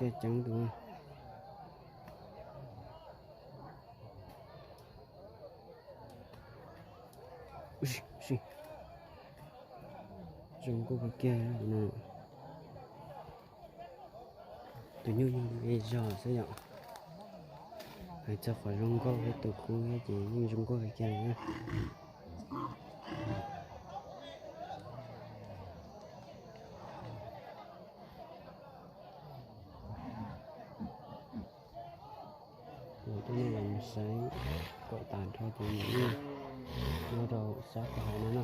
Ceev tus. Zoo nkauj kawg kiag no. Tus nyuj yog zog xwb yom. Hais txog qhov zoo nkauj thiab tus kub thiab ces yeej zoo nkauj kawg kiag li na. Kuv coj nej los saib kom tas nrho tus nyuj nyob rau sab ko hauv no na.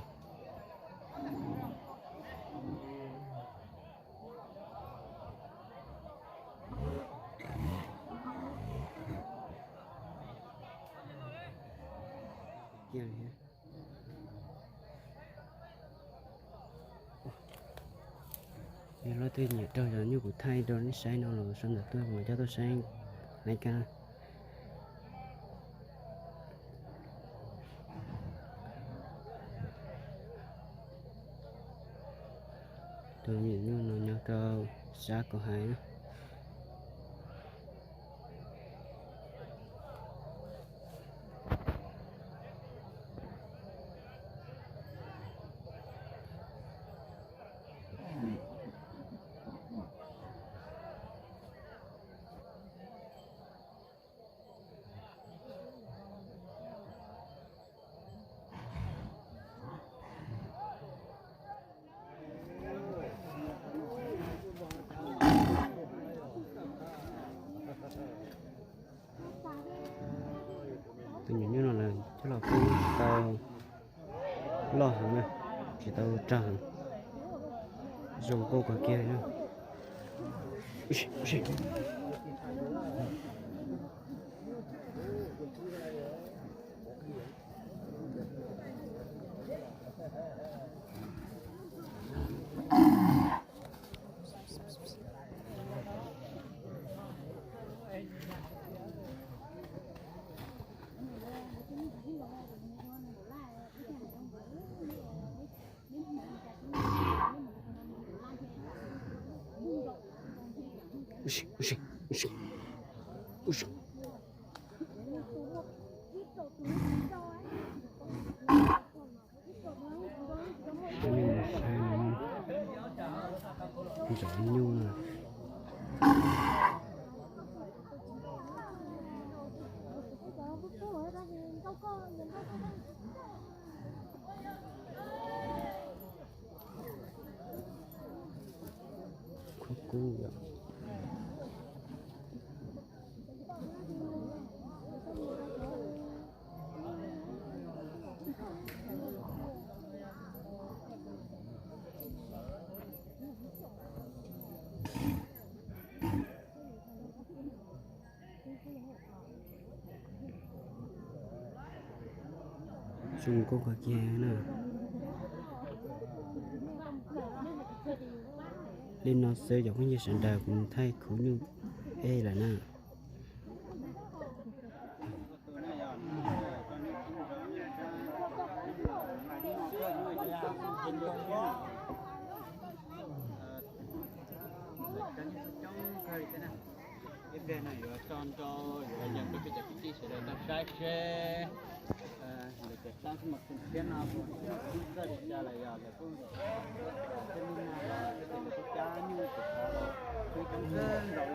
Yog leej twg nyiam raug cov nyuj kuv thaij rau nej saib no los sau ntawv tuaj kuv mam coj tuaj saib laiv kag. Tus me nyuam nyuj no nyob rau sab ko hais na. Tus nyuam nyuj no lawv coj los pub tau loj heev na, tsis tau rog heev, zoo nkauj kawg kiag na. Ntxov nyuj na. Kub kub yom. Zoo nkauj kawg kiag na. Li no xwb cov phooj ywg sawv daws, kuv thaij khub nyuj ej lawm na. Ib pliag no yuav tso nrau yuav yog peb cov kwv tij sawv daws tau saib seb ntawm cov xab xwb mas kub thiab no kuj txawj li cas los yog lawv kuj thiaj li no los thiab ces lawv kuj cab nyuj ces kuj coob kawg nkaus li.